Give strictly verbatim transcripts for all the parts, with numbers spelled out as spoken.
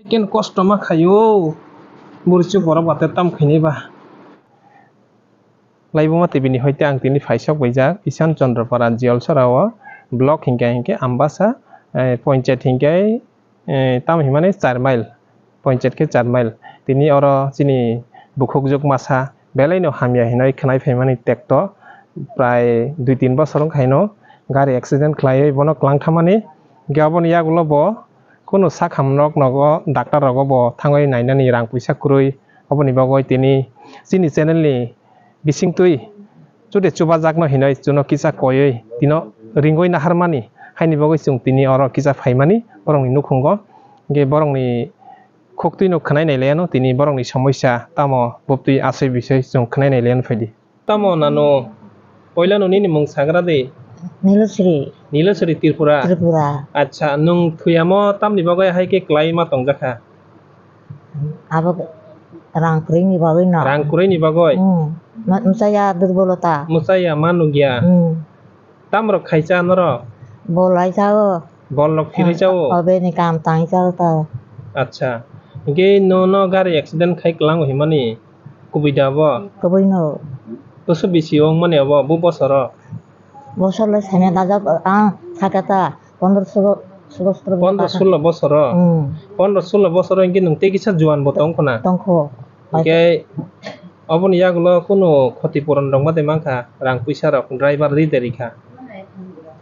Ken kosto ma khaio. Burichuk borok bate tam khaini ba. Laibuma T V ni hoite ang tini phaisok baijak Ishan Chandra Para Jiolsora o block hinkhe hinkhe Ambasa, eh, ponchayat hinkhe, eh, tam himani char mile, ponchayat khe char mile. Tini oro chini bukhukjwk masa belai no hamya hinwi khwnai phaimani tekto prai dui tin bosor wngkha hino gari accident khlaiwi bono kwlang thamani. Hinkhe aboni yagulo bo kunu sak hamrok nogo, doctor rogo bo thangwi nainani rang puisa kwrwi. Oboni bagwi tini chini channel ni bisingtwi chude chubajakno hinwi chuno kisa koiwi tino ringwi naharmani, haini bagwi chwng tini oro kisa phaimani borokni nukhungo. Hinkhe borokni khuktwino khwnai nailaiyano tini borokni somosya tamo bubtwi asoi bisoi chwng khwnai nailaiyano phaidi. Tamo nano? Poilano nini mung sagra de? Nilasri. Nilasri Tripura? Tripura. Acha, nwng thuyamo tamni bagwi hai khe kwlai ma tongjakha? Abo rang kwrwini bagwi no. Rang kwrwini bagwi? Hmm. Ma-, mwchaya durbolota. Mwchaya ma nukya? Hmm. Tamrok khaisa norok? Bol lai sao. Bol rok phirwi sao? Obeni kam tang sao ta. Acha. Hinkhe nono gari accident khai kwlango himani? Kubui da bo? Kubui no. Boso bisi wngmani abo, bo bosoro? Bosor lai sanya dajak, ah, sakata, pondro solo, solo sotro. Pondro solo bosoro? Hmm. Pondro solo bosoro hinkhe nwng tei kisa juan bo tongkho na? Tongkho. Hinkhe oboni yagulo kunu khoti puron rok ma de mankha, rang puisa rok driver ri de rikha?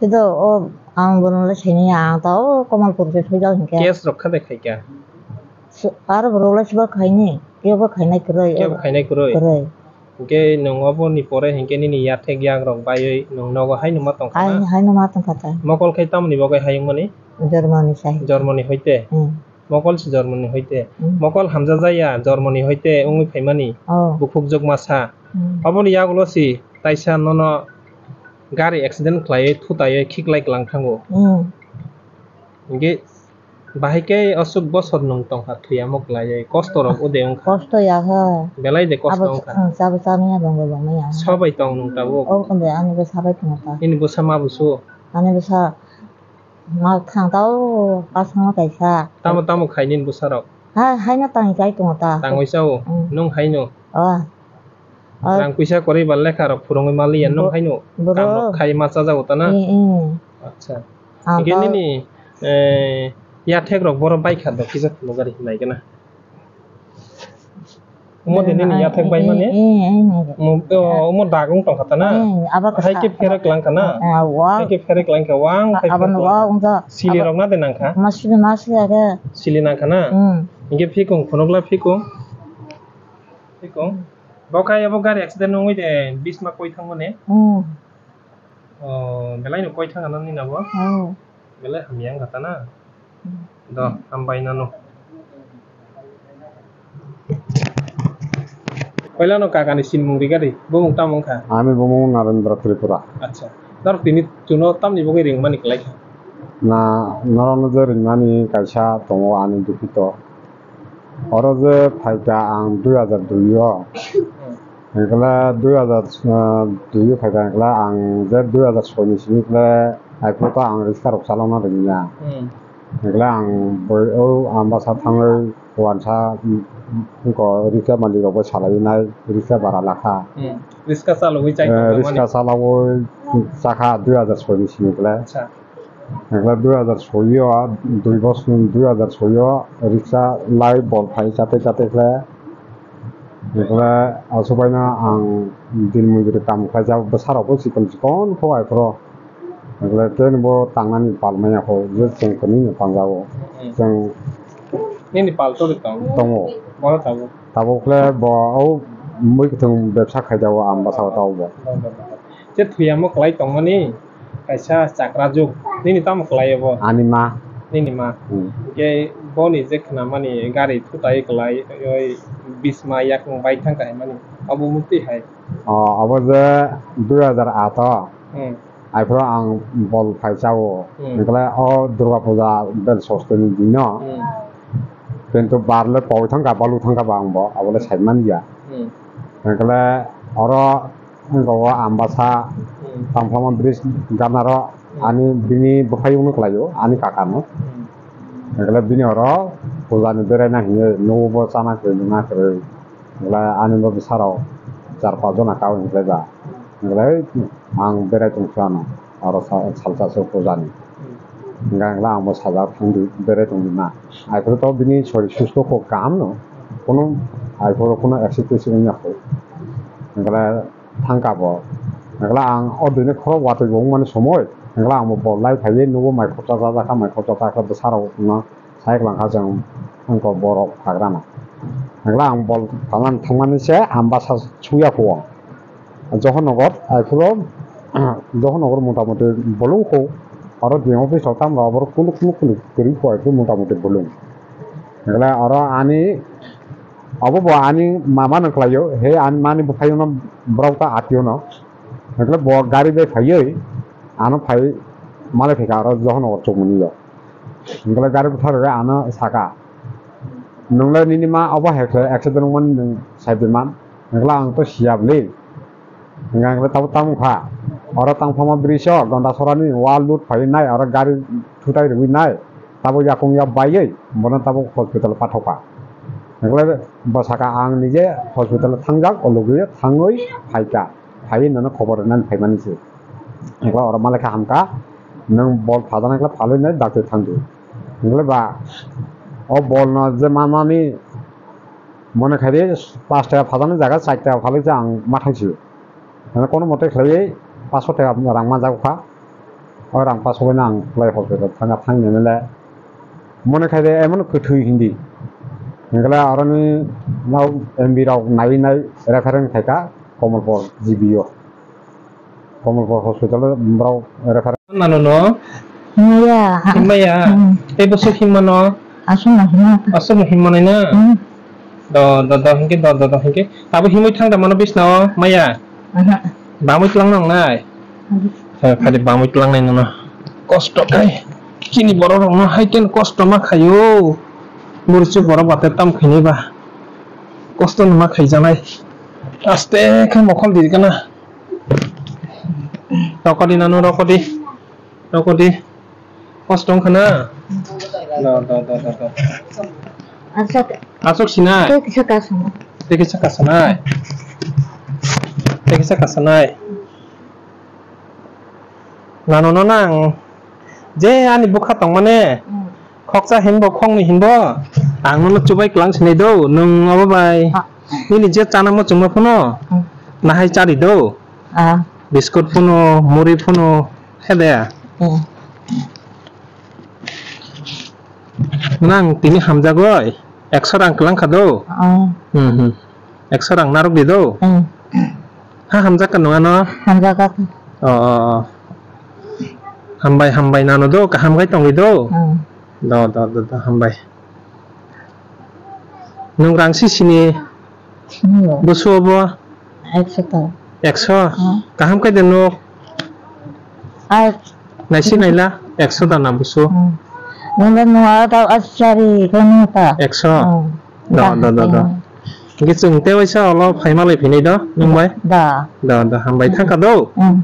Khido o ang bono le sini ang ta o Kamalpur se thujak hinkhe. Case rok kha de khaikha? Aro borok le sibo khaini, kebo khainai kwrwi. Kebo khainai kwrwi? Kwrwi. Hinkhe nwng oboni pore hinkhe nini yathek yagrok baiwi nwng nogo haino ma tongkha na? Hai, haino ma tongkha ta. Mokol khai tamoni bagwi hayungmani? Jormoni sai. Jormoni hoite? Hmm. Mokol si Jormoni hoite. Hmm. Mokol hamjajaya Jormoni hoite wngwi phaimani. Oh. Bukhukjwk masa. Hmm. Oboni yagulo si taisa nono gari accident khlaiwi thutaiwi khiklai kwlang thango. Hmm. Hinkhe bahai khe aswk bosor nwng tongkha thwiyamo kwlaiwi, kosto rok ode wngkha. Kosto ya kha. Belai de kosto wngkha. Abo, hmm, chabo chaniya bongbo bongmaya. Sobai tong nwng tabuk? O, ode ani bwsa bai tongo ta. Nini bwsa ma busu? Ani bwsa ma thang ta o, kasama kaisa. Tamo tamo khai nini bwsa rok? Ha, haino tangwi kai tongo ta. Tangwi sao? Hmm. Nwng haino? Oh. Rang puisa kwrwi ba lekha rok phurungwi maliya nwng haino? Bro. Kam rok khai ma chajago ta na? Eh, eh. Acha. Hinkhe nini, eh, yathek rok boro baikha do kisa phunukgari hinai gana. Omo de nini yathek bai mani? Eh, eh, eh. Omo dag wng tongkha ta na? Eh, abo hai khe pherek lang kha na? Eh, wa. Hai khe pherek lang kha, wang khai abo pherek no lang wa kha. Wng ja. Sili rok na de nang kha? Ma sili, ma sili age. Sili nang kha na? Hmm. Hinkhe phikung, phunukla phikung. Phikung. Bo khe abo gari accident wngwi de bisma koi thangmani? Hmm. Oh, belai no koi thang ano nini abo? Oh. Belai hamya wngkha ta na? Hmm. Do, hambai nano. Koila no kaka ni sinmung rigari, bumung tamo wngkha? Ani bumung Narendra Tripura. Acha. Norok tini chuno tamni bagwi ringmani kwlai kha? Na, norokno je ringmani kaisa tongo ani dukito. Oro je phaikha ang dui hajar dui o. Hmm. Hwnkhe dui hajar dui o phaikha hwnkhe ang je dui hajar soi ni simi khe aphuru to ang riska rok chalokna ringya. Hmm. Hwnkhe ang boi o Ambasa thangwi wansa, mm, mm, ko riska malik rok bai salai nai riska bara lakha. Hmm. Riska chalogwi chai tongkha mani? Eh, riska chalogwi chakha dui hajar soi ni simi khe. Acha. Ekla dui hajar soi o, dui bosor, dui hajar soi o riksa lai bol phai chatwi chatwi khe. Ekla aswk baino ang din mujuri kam khlaijak, bwsarokbo chikon chikon kho aphuru. Ekla khe bo tangnani pal manya kho, je chwng kwnwi no tangjago. Hmm. Chwng nini pal tori tong? Tongo. Bono tabuk? Tabuk khe bo o mui kwthwng bebsa khaijago ang bwsao tao bo. Bo, bo, bo. Je thwiyamo kwlai tongmani kaisa chakra juk. Nini tamo kwlai obo? Ani ma. Nini ma. Hmm. Hwnkhe boni je khnamani gari thutai kwlai, oi bisma yakung bai thang kaimani. Abo mukti hai. O, abo je dui hajar aat o. Hmm. Aphuru ang bol phai chao. Hmm. Hwnkhe o Durga Puja bel sosteni dino. Hmm. Kintu bar le poi thangkha, balu thangkha ba ang bo, abo le sai manya. Hmm. Hwnkhe oro wngkha o Ambasa, hmm, Tangphama bridge ganaro, hmm, ani bini bwphayungno khlaio, ani kakano. Hmm. Hwnkhe bini oro Pujani beraina hinwi nugo bo chana kwrwi nungna kwrwi. Hwnkhe ani bo bwsarok char pas jona kau hwnkhe ba. Hwnkhe ang berai tongkha ano aro sa-, salsa se pujani. Hwnkhe ang bo sajak thangdi berai tongdi na. Aiphuru to bini sorir susto kok kaham no. Kono aiphuru kono accident wngya kho. Hwnkhe thangka bo. Hwnkhe ang o duini khorok watwi bo wngmani somoi. Hwnkhe ang bo bol lai phaiwi nugo mai khopsa chajak kha, mai khopsa chajak kha bwsarok no. Sai kwlangkha chwng wngkha borok hagrano. Hwnkhe ang bol phalnani thangmani se ang bwsa sukya kho. Johonnogor, aiphuru Johonnogor motamuti bolong kho. Oro D M office rok tamo rok, abo rok kuluk kuluk kuluk kwrwi kho, aiphuru motamuti bolong. Hwnkhe oro ani, obo bo ani mama no khlaio, he ani mani bwkhaino borok ta atio no. Hwnkhe bo gari bai phaiwi ano phai malai phaikha oro Johonnogor chukmani yo. Hwnkhe gari bwtharwi ano saka, "Nwng le nini ma obo hai khe accident wngmani nwng saibi man?" Hwnkhe ang to siya bwle. Hwnkhe ang le tabuk tamo kha. Oro tangphama bridge o Gondasorani wall lut phaiwi nai, oro gari thutai rwui nai. Tabuk yakung ya baiwi bono tabuk hospital pathokha. Hwnkhe bo saka, "Ang nije hospital thangjak, o logwi thangwi phaikha." Phaiwi nono khobor rwnani phaimani se. Hwnkhe oro malai kha hamkha, nwng bol phajaknai khe phalwi nai dakti thangdi. Hwnkhe ba o bol no je manmani mone khaidi pash taka phajaknai jaga char taka phalwi se ang ma thangsi. Mane kono mote khlaiwi pash taka rang manjak kha. O rang pash bai no ang khlai hospital thangkha, thangni mele mone khaide emon kwthwi hindi. Hwnkhe aroni no M B rok naiwi nai reference khaikha. Komolpur G B o, Komolpur hospital o borok refer. Nano no? Maya. Maya. Hmm. Tei bwswk himma no? Aswk no himma. Aswk no himma nai na? Hmm. Do, do, do, hinkhe do, do, do, hinkhe. Abo himwi thang da mano bisna o, Maya? Aha. Bamwi tlang nang nai? Aha. He, khali bamwi tlang nai nono. Kosto kai. Chini borok rok no hai ken kosto ma khaio. Murchu borok bate tam khainai ba. Kosto no ma khaijanai. Aste khe mokhol di kana. Rokodi nanu rokodi. Rokodi. Kosto wngkha na? Do, do, do, do, do. Aswk. Aswk sinai? Tei kisa kasanai. Tei kisa kasanai. Tei kisa kasanai. Nano no nang. Je ani bwkha tongmani. Hmm. Khoksa hinbo, khokni hinbo, ang nono chubai kwlang sinai do, nwng obo bai. Ah. Nini je chana muchungma phano, hmm, nahai chari do. Ah. Biskut phano, muri phano, hede. Hmm. Nang tini hamjagoi, ekso rang kwlang kha do. Ah. Hmm, hmm. Ekso rang narwk di do. Hmm. Ha hamjak ka nung ano? Hamjak ka. O, o, o. Hambai, hambai nano do, kaham khai tongwi do. Hmm. Do, do, do, do, hambai. Nung rang si sini? Sini ya. Busu obo? Ekso ta. Ekso? Hmm. Kaham khai de nuk? Ai. Naisi naila, ekso da na busu. Hmm. Nungba nung aro ta asari khe nung ta. Ekso? Hmm. Da, da, da, da. Hmm. Hingke chwng tei waisa olo phai malai phinai do, nung bai? Da. Da, da, hambai thangka do. Hmm.